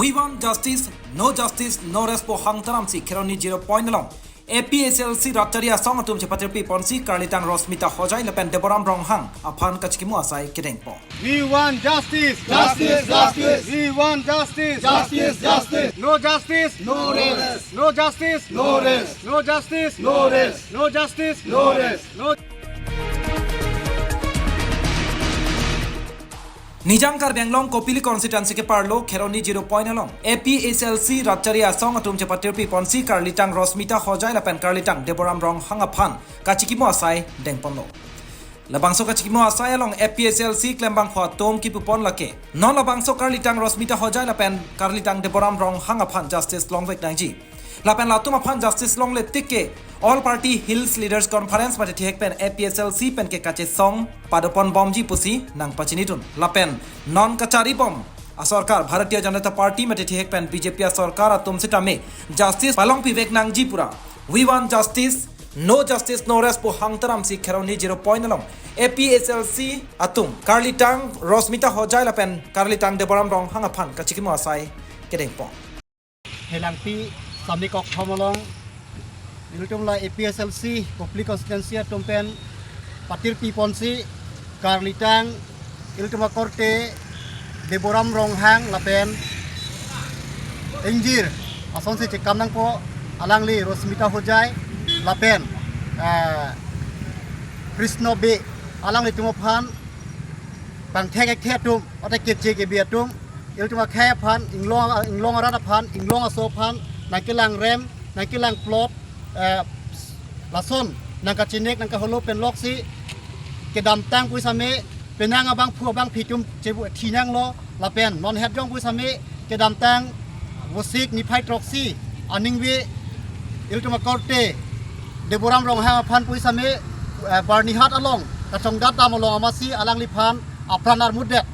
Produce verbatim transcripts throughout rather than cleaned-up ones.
We want justice, no justice, no rest pu hang taram si Kheroni Zero Point along A P H L C rat chari asong atum chepatirpi ponsi karlitang Rosmita Hojai lapen Deboram Ronghang aphan kachikimo asai kedengpo. We want justice. Justice, justice. We want justice. Justice, justice. No justice. No rest. No justice. No rest. No justice. No rest. No justice. No rest. No. Nijang Karbi Anglong Kopili constituency keparlo Kheroni Zero Point along A P H L C rat chari asong atum chepatirpi ponsi karlitang Rosmita Hojai lapen karlitang Deboram Ronghang aphan kachikimo asai dengponlo. Labangso kachikimo asai along A P H L C klembangphu atum kipupon lake, non labangso karlitang Rosmita Hojai lapen karlitang Deboram Ronghang aphan justice longvek nangji. Lapen latum aphan justice longle tik ke All Party Hills Leaders Conference mate thihek pen A P H L C pen ke kachesong padoponbomji pusi nangpachinidun. Lapen non kacharibom asorkar Bharatiya Janata Party mate thihek pen B J P asorkar atum sitame justice palongpivek nangji pura. We want justice, no justice, no rest pu hang taram si Kheroni Zero Point along A P H L C atum karlitang Rosmita Hojai lapen karlitang Deboram Ronghang aphan kachikimo asai kedengpo. Helangpi Samik Okthom along ilitum la A P H L C Kopili constituency atum pen patirpi ponsi karlitang ilitum akorte Deboram Ronghang lapen ingjir asonsi chekam nangpo, alangli Rosmita Hojai lapen, eh, Krishna Bey, alanglitum aphan pangthek ekthe atum, ote keche kebi atum, ilitum akhei aphan, inglong, inglong arat aphan, inglong aso aphan nangkelang rem, nangkelang plot, eh, lason nangkachinek nangkaholo pen loksi kedamtang pu same penang abangphu abangphi atum chebu thi nanglo, lapen non het jong pu same kedamtang Vosik niphai throksi aningve ilitum akorte Deboram Ronghang aphan pu same, eh, Barnihat along kachongdat dam along amatsi alangliphan apran armutdet.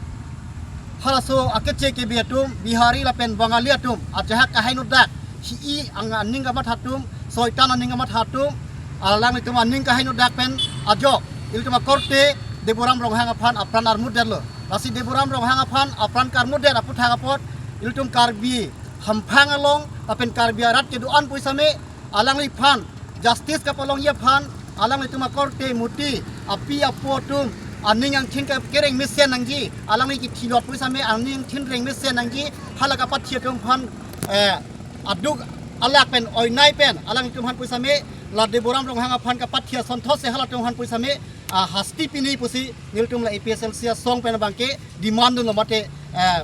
Halaso akeche kebi atum, Bihari lapen Bangali atum, ajahak kahai nodak, hi-i ang aning kamatha atum, soitan aning kamatha atum, alanglitum aning kahai nodak pen ajok ilitum akorte Deboram Ronghang aphan apran armutdetlo. Lasi Deboram Ronghang aphan apran karmutdet aputhak apot ilitum Karbi hamphang along lapen Karbi arat kedo-an pu same alangliphan justice kapalongji aphan, alanglitum akorte muti api apo atum aning angthin ke-, kereng mesen nangji, alangli kithilot pu same aning angthin reng mesen nangji, hala kapathi atum aphan, eh, aduk alak pen oinai pen alanglitum aphan pu same la Deboram Ronghang aphan kapathi asonthotsi halatum aphan pu same, ah, hasti pini pusi nelitum la A P H L C asong pen abangke demand dunlo mate, eh,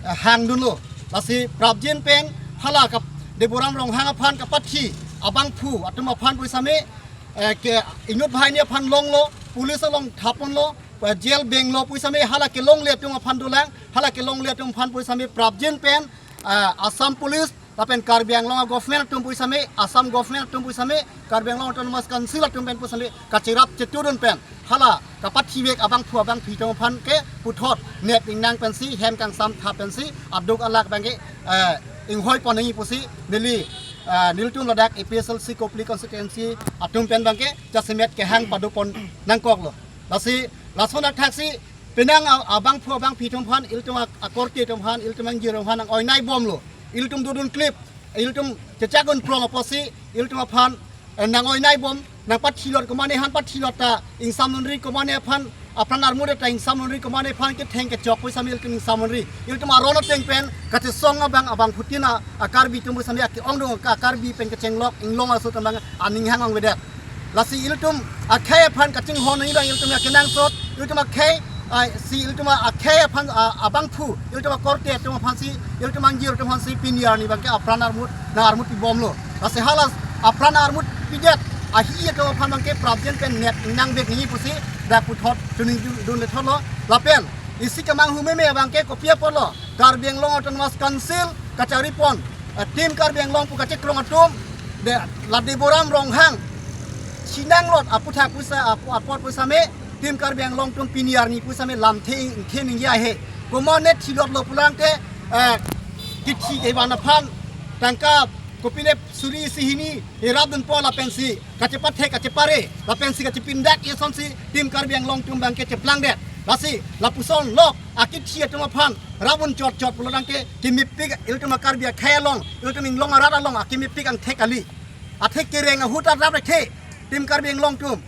eh, hangdunlo. Lasi prapjin pen hala kap-, Deboram Ronghang aphan kapathi abangphu atum aphan pu same, eh, ke inut banghini aphan longlo, police along thaponlo, eh, jail benglo pu same hala kelongle atum aphan dolang, hala kelongle atum aphan pu same prapjin pen, eh, Assam Police lapen Karbi Anglong a-government atum pu same, Assam government atum pu same, Karbi Anglong Autonomous Council atum pen pu same kacherap chetudun pen hala kapathivek abangphu abangphi atum aphan ke puthot nep ingnang pensi, hem kangsam tha pensi, aduk alak abangke, eh, inghoi pon nangji pusi neli, eh, nelitum ladak A P H L C Kopili constituency atum pen abangke jasemet kehang padopon nangkoklo. Lasi lason akthaksi penang a-, abangphu abangphi atum aphan, ilitum ak-, akorte atum aphan, ilitum angjir atum aphan nang oinai bomlo. Ilitum dodun klip, ilitum chechak un prong apotsi ilitum aphan, eh, nang oinai bom, nang pathilot komane aphan pathilot ta ingsamnunri, komane aphan apran armut ta ingsamnunri, komane aphan ketheng kechok pu same ilitum ingsamnunri. Ilitum aron ateng pen kachesong abang abangphutin a-Karbi atum pu same ake-ongdung a-Karbi pen kechenglok inglong aso atum abang aning hang ongvedet. Lasi ilitum akhei aphan kachinghon nangji abang ilitum akenangsot, ilitum akhei, ah, si ilitum akhei aphan, ah, abangphu, ilitum akorte atum aphansi, ilitum angjir atum aphansi pini arni abangke apran armut, nang armut pibomlo. Lasi hala apran armut pidet ahi atum aphan abangke prapjin pen nep ingnangvek nangji pusi dak puthot choningdun, dun lethotlo. Lapen isi kemanghu meme abangke kopi apotlo, Karbi Anglong Autonomous Council kacharipon, eh, Team Karbi Anglong pu kachekrong atum, de, la Deboram Ronghang chinanglot aputhak pu sa-, ap-, apot pu same Team Karbi Anglong atum pini arni pu same lamthe ingthe ningje ahe. Komane thilotlo pulangte, eh, kithi kevan aphan tangka kopine suri isi hini irap dunpo lapensi kachepathe kachepare lapensi kachepindak asonsi Team Karbi Anglong atum abangke cheplangdet. Lasi lapuson lok akithi atum aphan rap-un chot chot pulo tangte kemepik ilitum a-Karbi akhei along, ilitum Inglong arat along akemepik angthek kali. Athe kereng ahut ta rap-re the, Team Karbi Anglong atum.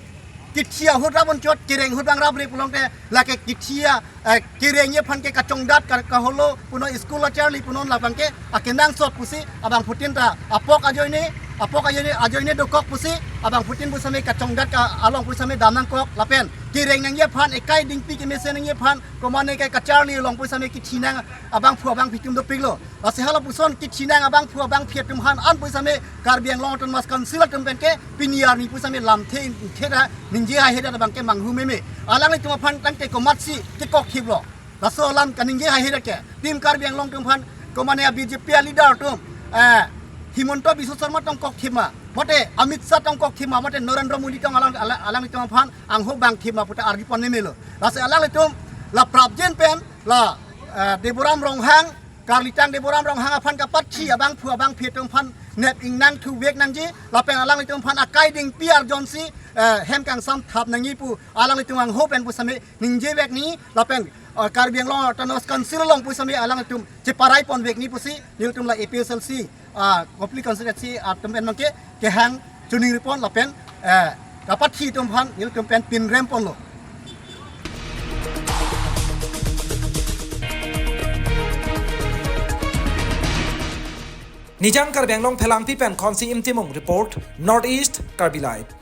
Kithi ahut rap-un chot, kereng ahut bang rap-re pulo tangte lake kithi a, eh, kerengji aphan ke kachongdat ka, kaholo punon, school acharli punon, labang ke akenangsot pusi abangphutin ta apok ajoine, apok ajoine, ajoine dokok pusi abangphutin pusitame kachongdat ka along pusitame dam nangkok lapen kereng nangji aphan, ekai dingpi kemesen nangji aphan komane ke kacharli along pusitame kithi nang abangphu abangphi atum dopiklo. Lasi halapuson kithi nang abangphu abangphi atum aphan an pusitame Karbi Anglong Autonomous Council atum pen ke pini arni pusitame lamthe ingthe ta ningje haihe ta abang ke manghu meme. Alanglitum aphan tangte komatsi kekokthiplo. Laso alam kaningje haihe ta ke Team Karbi Anglong atum aphan komane a-B J P a-leader atum, eh, Himanta Biswa Sarma tong kokthip ma, mate Amit Shah tong kokthip ma, mate Narendra Modi tong alang, alang, alanglitum aphan angho bangthip ma puta arjupon nemelo. Lasi alanglitum la prapjin pen la, eh, Deborah Ronghang, karlitang Deborah Ronghang aphan kapathi abangphu abangphi atum aphan nep ingnang thuvek nangji, lapen alanglitum aphan akai dingpi arjonsi, eh, hem kangsam thap nangji pu alanglitum angho pen pusitame ningjevek nangji, lapen, eh, Karbi Anglong Autonomous Council along pusitame alanglitum cheparai ponvek nangji pusi nelitum la A P H L C, ah, Kopili constituency atum pen abang ke kehang choningri pon lapen, eh, kapathi atum aphan nelitum pen pinrem ponlo. Nijang Karbi Anglong Phelangpi pen Khonsi Imtimung report, North East Karbi Live.